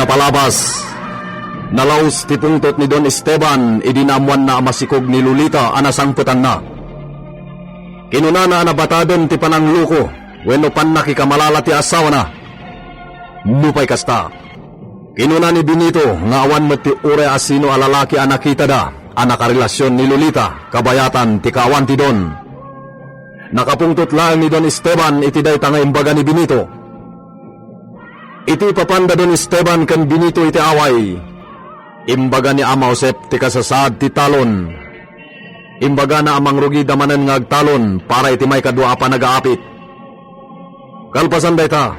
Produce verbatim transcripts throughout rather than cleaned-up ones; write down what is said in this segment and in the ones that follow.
Palabas, nalaus ti pungtot ni Don Esteban idi naammoanna a masikog ni Lolita a nasangpetanna. Kinunana a nabataden ti panangluko wenno pannakikamalala ti asawana. Nupay kasta, kinuna ni Benito nga awan met ti uray a sino a lalaki a nakitada a nakarelasion ni Lolita kabayatan ti kaawan ti Don. Nakapungtot laeng ni Don Esteban iti dayta nga imbaga ni Benito. Iti ipapanda Don Esteban ken Benito iti away, imbaga ni Ama Josep ti kasasaad ti talon. Imbagana a mangrugida manen nga agtalon para iti maikadua a panagaapit. Kalpasan dayta,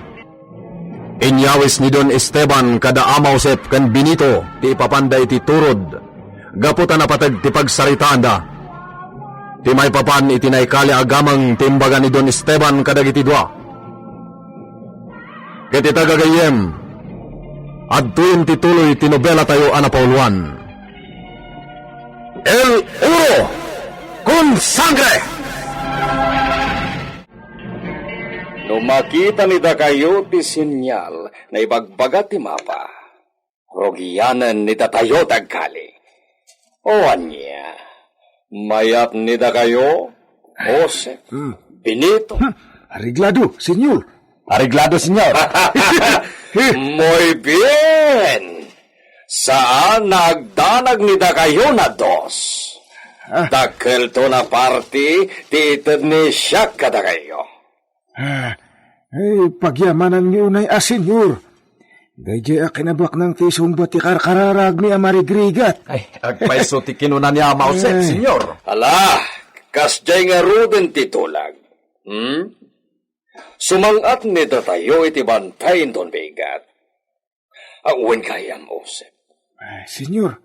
inyawis ni Don Esteban kada Ama Josep ken Benito ti ipapanda iti turod gapu ta napateg ti pagsaritaanda. Ti maipapan iti naikali a gameng ti imbaga ni Don Esteban kadagiti dua. Ket ita gagayyem, adtoyen ti tuloy ti nobelatayo a napauluan. El Oro con Sangre! No makita ni dakayo ti senyal nga ibagbaga ti mapa, rugianen ni datayo ti agkali. O ania, mayat ni dakayo, Jose, Hmm. Benito? Hmm. Areglado, senyor. Areglado, senyor. Muy bien! Saan nga agdanag ni dakayo nga dos. Ah. Dakkelto nga parti ti ited ni siak kadakayo. Ah, ay, pagyamananmi unay a, senyor. Daydiay a kinabaknang ti isungbat ti karkararagmi a marigrigat. Ay, agpayso ti kinuna ni Ama Josep, Eh. senyor. Ala, kasdiay ngaruden ti tulag. Hmm? Sumang-at ni datayo iti bantay inton bigat. Awan kayam, Josep. Ay, senyor.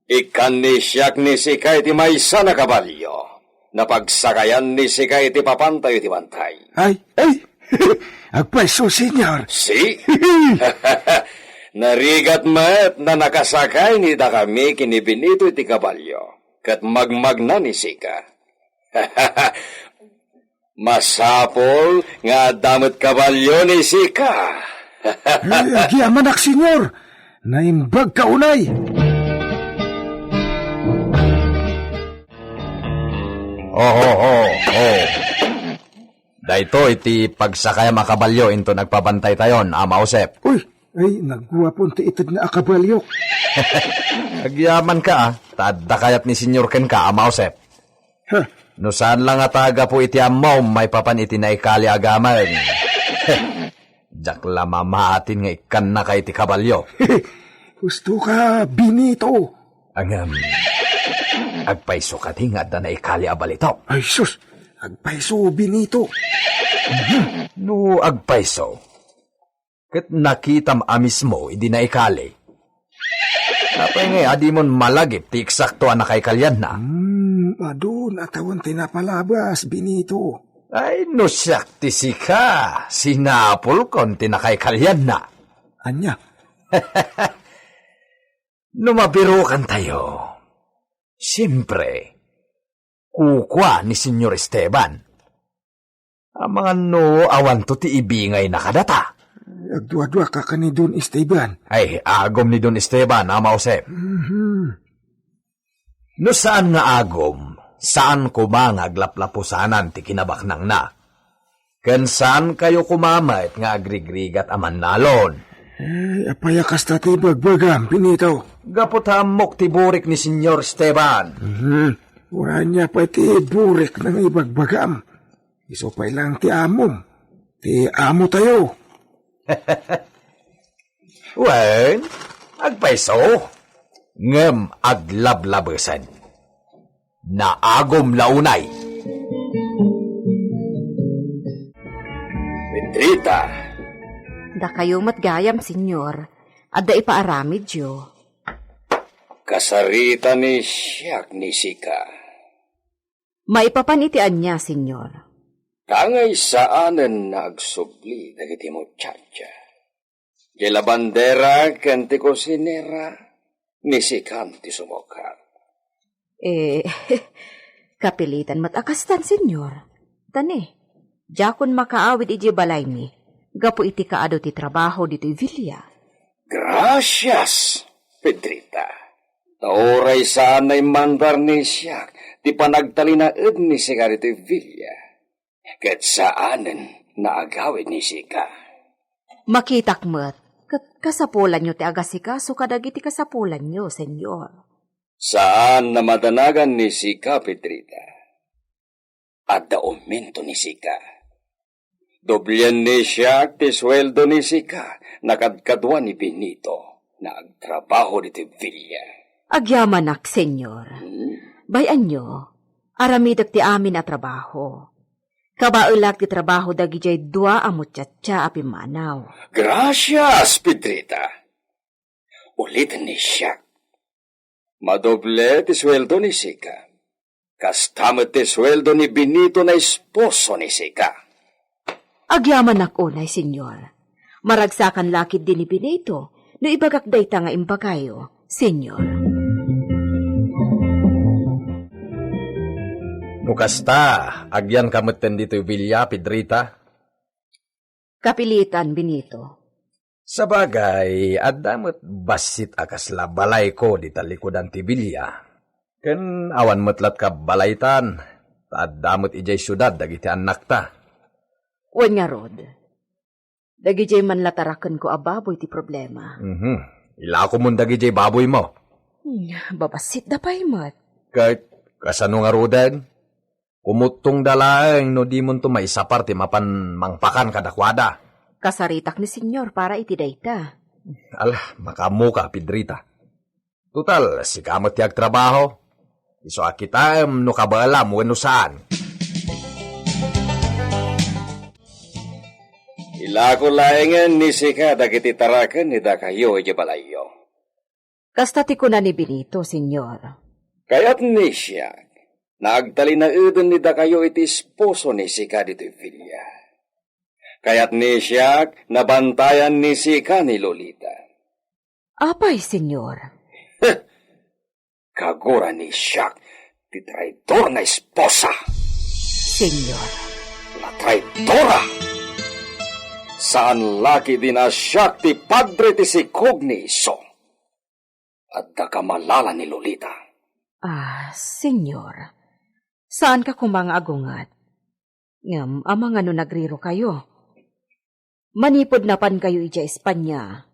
Ikkan ni siak ni sika iti maysa nga kabalio. Napagsakayan ni sika iti papantayo iti bantay. Ay, ay. Agpayso, senyor. Si? Narigat met nga nakasakay ni dakami ken ni Benito iti kabalio. Ket magmagna ni sika. Masapul nga adda met kabalio ni sika. Ay, agyamanak, senyor. Naimbag ka unay. Oho, ho, ho. Daytoy ti pagsakayam a kabalio inton agpabantaytayon, Ama Josep. Uy, ay, nagguapon ti ited nga a kabalio. Agyaman ka, ah. Ta adda kayat ni senyor kenka, Ama Josep. Ha? No saan la nga ta gapu iti ammom maipapan iti naikali a gameng. Diak la mamatin nga ikkannaka iti kabalio. Husto ka, Benito. Ngem, agpayso kadi nga adda naikali a balitok? Ay, sus! Agpayso, Benito. No agpayso, ket nakitam a mismo idi naikali. Apay nga adimon malagip ti eksakto a nakaikalianna? Hmm, adun a tawen ti napalabas, Benito. Ay, no siak ti sika, sinapulkon ti nakaikalianna. Ania? No mabirukantayo, siempre, kukua ni Senyor Esteban. Amangan no awanto ti ibingayna kadata. Agduadua ka ken ni Don Esteban. Ay, agum ni Don Esteban, Ama Josep. Mhm. No saan nga agum, saan koma nga aglaplapusanan ti kinabaknangna. Ken saan kayo koma met nga agrigrigat a mannalon. Ay, apay a kasta ti ibagbagam, Benito? Gapu ta ammok ti burik ni Senyor Esteban. Mhm. Uray ania pay ti burik nga ibagbagam. Isu pay lang ti amom. Ti amo tayo. Wen, agpayso, ngem aglablabesen. Naagum la unay. Pedrita. Dakayo met gayam, Senyor. Adda ipaaramidyo. Kasarita ni siak ni sika. Maipapan iti ania, Senyor? Tangay saanen nga agsubli dagiti muchacha. Ti labandera ken ti kusinera, ni sikan ti sumukar. Eh, kapilitan met a kastan, Senyor. Tani, diakon makaawid idiay balaymi, gapu iti kaadu ti trabaho ditoy villa. Gracias, Pedrita. Ta uray saan a immandar ni siak ti panagtalinaed ni sika ditoy villa, ket saanen nga agawid ni sika. Makitak met, ket kasapulanyo ti agasikaso kadagiti kasapulanyo, Señor. Saan a madanagan ni sika, Pedrita. Adda aumento ni sika. Doblien ni siak ti sueldo ni sika, nakadkadua ni Benito, nga agtrabaho ditoy villa. Agyamanak, Señor. Hmm? Bay-anyo, aramidek ti amin a trabaho. Kabaelak ti trabaho dagidiay dua a muchacha a pimmanaw. Gracias, Pedrita. Uliten ni siak. Madoble ti sueldo ni sika. Kasta met ti sueldo ni Benito nga esposo ni sika. Agyamanak unay, Señor. Maragsakan la ketdi ni Benito no ibagak dayta nga imbagayo, Señor. No kasta, agyanka metten ditoy villa, Pedrita? Kapilitan, Benito. Sabagay, adda met bassit a kasla balayko dita likudan ti villa. Ken awan met latta balaytan, ta adda met idiay siudad dagiti annakta. Wen ngarud, dagidiay man la tarakenko a baboy ti problema. Mhm. Ilakomon dagidiay baboymo. Hmm, babassitda pay met. Ket kasano ngaruden? Kumuttongda laeng no dimonto maisapar ti mapan mangpakan kadakuada. Kasaritak ni Señor para iti dayta. Ala, makaammoka, Pedrita. Total, sika met ti agtrabaho. Isu a kitaem no kabaelam wenno saan. Ilako laengen ni sika dagiti taraken ni dakayo iti balayyo. Kasta ti kuna ni Benito, Señor. Kayat ni siak, nga agtalinaeden ni dakayo iti esposo ni sika ditoy villa. Kayat ni siak, nga bantayan ni sika ni Lolita. Apay, Señor? Kagura ni siak ti traidor nga esposa. Señor. La traidora! Saan la ketdi a siak ti padre ti sikog ni isu. Adda kamalala ni Lolita. Ah, Señor, saanka koma nga agunget. Ngem amangan no nagrirokayo. Manipud napankayo idiay Espanya,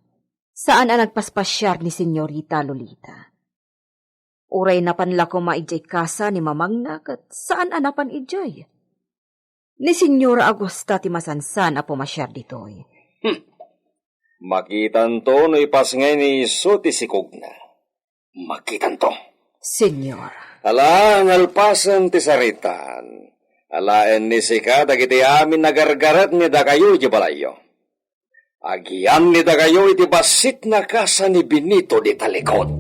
saan a nagpaspasiar ni Señorita Lolita. Uray napan la koma idiay kasa ni mamangna ket saan a napan idiay. Ni Señora a gusta ti masansan a pumasiar ditoy. Hmm. Makitanto no ipasngay ni isu ti sikogna. Makitanto. Señor. Ala, nalpasen ti saritaan. Alaen ni sika dagiti amin a gargaret ni dakayo iti balayyo. Agian ni dakayo iti bassit a kasa ni Benito dita likod.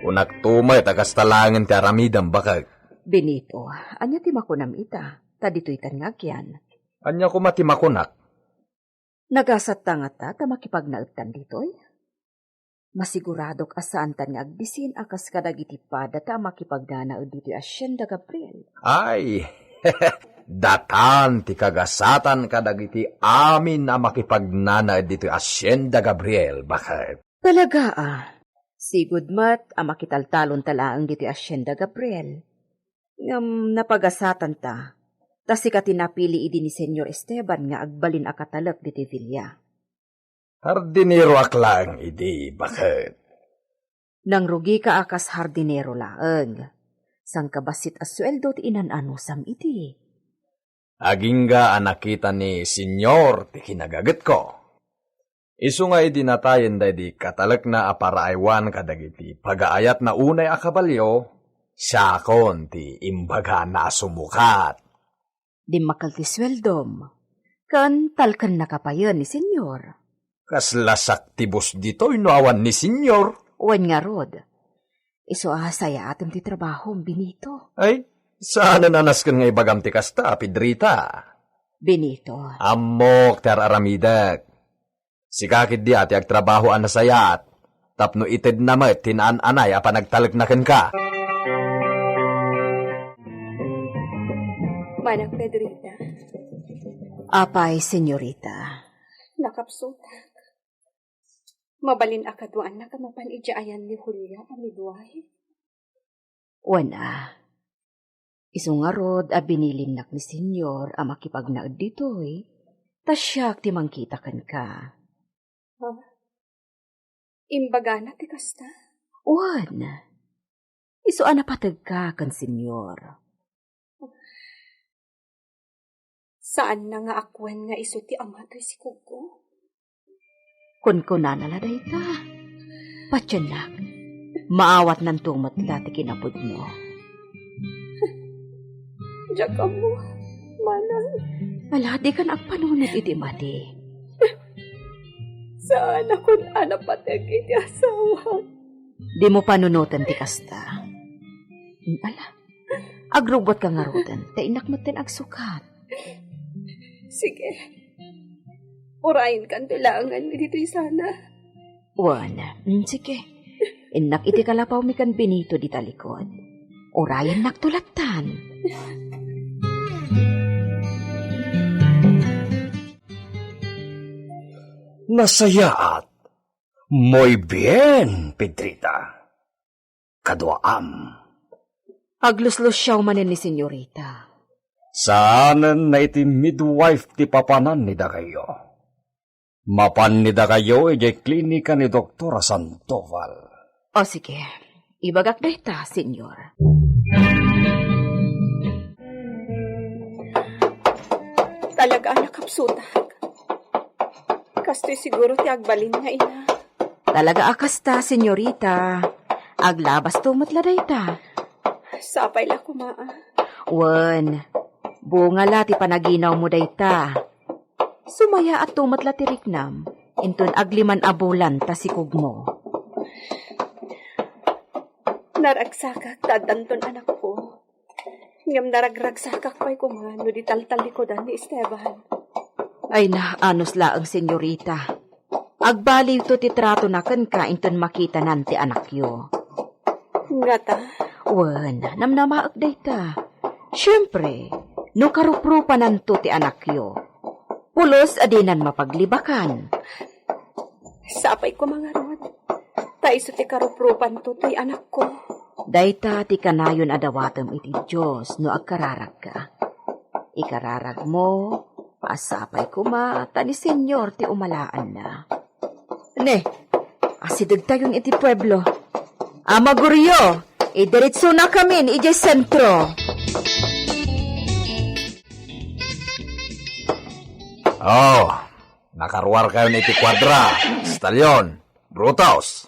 Kunakto met a kasta laengen ti aramidem, bakek. Benito, ania ti makunam ita? Ta ditoytan nga agian. Ania koma ti makunak? Nagasatta ngata ta makipagnaedtan ditoy? Masiguradok a saantan nga agbisin a kas kadagiti padata a makipagnanaed ditoy Hacienda Gabriel. Ay, datan ti kagasatan kadagiti amin a makipagnanaed ditoy Hacienda Gabriel, bakek. Talaga a, sigud met a makitaltalonta laeng ditoy Hacienda Gabriel. Ngem napagasatanta, ta sika ti napili idi ni Señor Esteban nga agbalin a katalek ditoy villa. Hardineroak laeng idi, bakek. Nangrugika a kas hardinero laeng. Sangkabassit a sueldo ti inan-anusam idi. Agingga a nakita ni Señor ti kinagagetko. Isu nga idi natayen daydi katalekna a paraaywan kadagiti pagaayatna unay a kabalio, siakon ti imbagana a sumukat. Dimmakkel ti sueldom, ken talkennaka payen ni Señor. Kasla saktibos ditoy no awan ni Señor. Wen ngarud, isu a sayaatem ti trabahom, Benito. Ay, saanen a nasken nga ibagam ti kasta, Pedrita. Benito. Ammok ti ar-aramidek. Sika ketdi a ti agtrabaho a nasayaat, tapno itedna met ti naan-anay a panagtalekna kenka. Manang Pedrita. Apay, Señorita. Nakapsutak. Mabalin a kaduaannak a mapan idiay ayan ni Julia a midwife? Wen a. Isu ngarud a binilinnak ni Senyor a makipagnaed ditoy, ta siak ti mangkita kenka. Ha? Imbagana ti kasta? Wen. Isu a napategka ken Senyor. Saanna nga akuen nga isu ti ama toy sikugko? Kunkunana la dayta. Patiennak, maawatnanto met la ti kinapudmo. Diak ammo, manang. Ala, dikan agpanunot iti madi. Saan a kun-, a napateg iti asawa. Dimo panunoten ti kasta. Ala, agrubbuatka ngaruden, ta innak metten agsukat. Sige. Urayenkanto laengen ditoy sana. Wen, mm, sige. Innak iti kalapawmi ken Benito dita likod. Urayennakto lattan. Nasayaat. Muy bien, Pedrita. Kaduaam. Agluslusiaw manen ni Senyorita. Saanen na iti midwife ti papanan ni dakayo. Mapan ni dakayo idiay klinika ni Doktora Sandoval. O sige, ibagak dayta, Senyor. Talaga a nakapsutak. Kastoy siguro ti agbalin nga ina. Talaga a kasta, senyorita. Aglabasto met la dayta. Sapay la koma, a. Wen, bunga la ti panaginawmo dayta. Sumayaatto met la ti riknam, inton agliman a bulan ta sikugmo. Naragsakak ta addanton anakko. Ngem naragragsakak pay koma no di taltallikudan ni Esteban. Ay na, anus laeng, senyorita. Agbaliwto ti tratona kenka inton makitanan ti anakyo. Ngata? Wen, namnamaek dayta. Siempre, no karuprupananto ti anakyo, pulos a dinan mapaglibakan. Sapay koma ngarud, ta isu ti karuprupanto toy anakko. Dayta ti kanayon a dawatem iti Dios no agkararagka. Ikararagmo, a sapay koma ta ni Senyor ti umalaanna. Ne, asidegtayon iti pueblo. Ama Gurio, idiretsonakamin idiay sentro. Oh, nakaruarkayon iti kuadra, Stallion, Brutus.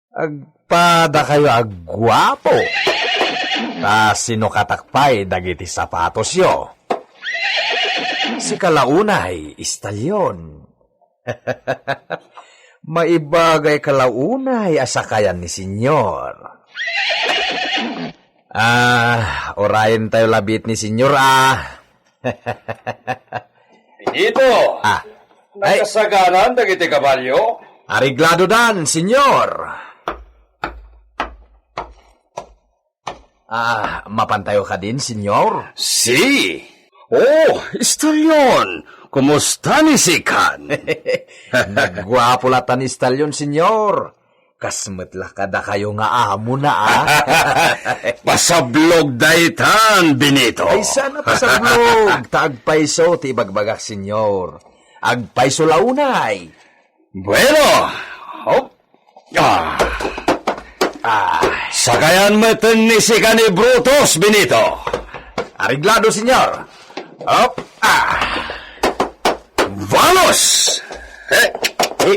Agpadakayo a guapo. Ta sinukatak pay dagiti sapatosyo. Sika la unay, Stallion. Maibagayka la unay a sakayan ni Senyor. Ah, urayentayo labi ni Senyor, a. Benito! Ah. Ay. Nakasaganan dagiti kabalio? Areglado dan, Senyor. Ah, mapantayo kadin, Senyor? Si. Oh, Stallion, kumusta ni Sikan? Nagguapo latta ni Stallion, Senyor. Kas met la kadakayo nga amona, a. Pasablog daytan, Benito. Ay, saan a pasablog, ta agpayso ti ibagbagak, Senyor. Agpayso la unay. Bueno, hop. Ah. Ah. Sakayan met ni sika ni Brutus, Benito. Areglado, Senyor. Hop. Ah. Vamos! Hey! Hey!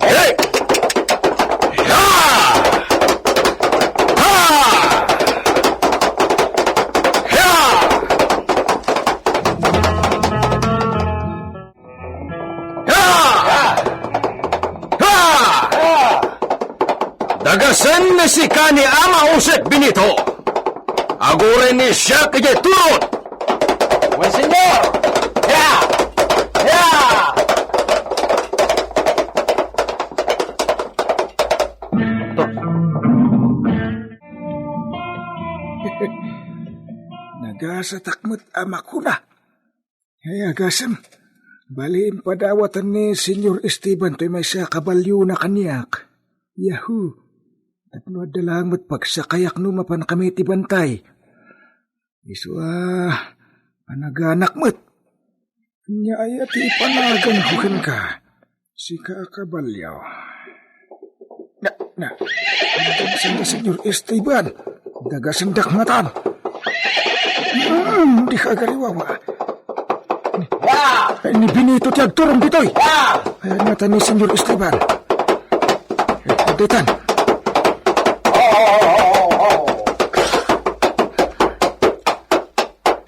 Hey! Ha! Ha! Ha! Ha! Ha! Dagasen ni sika ni Ama Josep, Benito. Aguren ni siak idiay turot. Wen, Senyor! Ya! Ya! Nagasatak met a makuna. Ay, agasem. Bali, impadawatan ni Senyor Esteban toy maysa a kabalyona kaniak. Yahoo! Tapno adda laeng met pagsakayak no mapankami iti bantay. Isu a, panaganak met. Ania aya ti ipanaganko kenka? Sika a kabalyo. Na, na. Sanda, Senyor Esteban. Dagasendak ngatan. Hmm, dika agariwawa. Ay, ni Benito ti agturong ditoy. Ay, ngatan ni Senyor Esteban. Ay, daytan.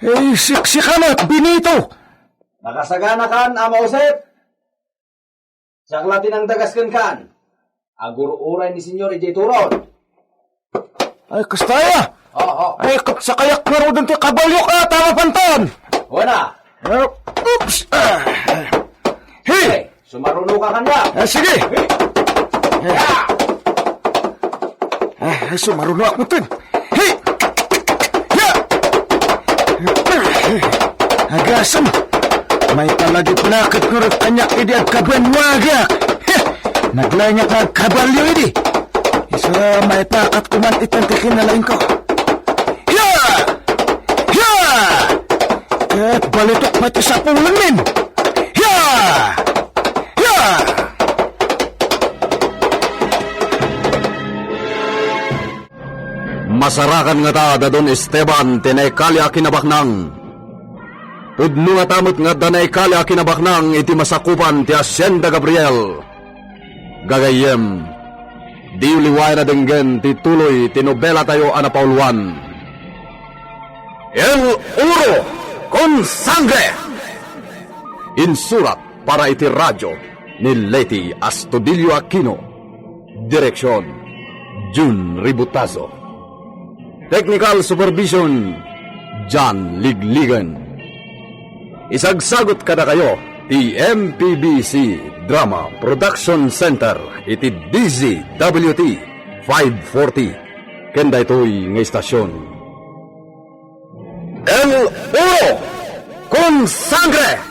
Ay, siksika met, Benito. Nakasaganakan, Ama Josep? Siak la ti nangdagas kenkan. Agur-uray ni Senyor idiay turon. Ay, kasta aya? Oo. Ay, ket sakayak ngaruden ti kabalyo a tama panton. Wana. Eh, oops! Ah, ah. Hey! Hey, sumaruno ka kanya. Ah, sige. Hey. Ah, ah, sumaruno ako dun. Hey! Ya! Agasem! May palagip naket ngarud kaniak idi agkabanwagak. Heh! Naglaingak nga agkabalyo idi. Isu a, maipakat ko man itan ti kinalaingko. Ya! Ya! Ket balitok met ti sapulenmin. Ya! Ya! Masarakan ngata da Don Esteban ti naikali a kinabaknang. Pudno ngata met nga adda naikali a kinabaknang iti masakupan ti Hacienda Gabriel. Gagayyem, diyo liwayan a denggen ti tuloy ti nobelatayo a napauluan, El Oro con Sangre! Insurat para iti radio ni Leti Astudillo Aquino. Direksion, Jun Ributazo. Technical supervision, John Ligligan. Isagsagut kadakayo ti M P B C Drama Production Center iti D Z W T five forty ken daytoy nga istasion. El Oro con Sangre!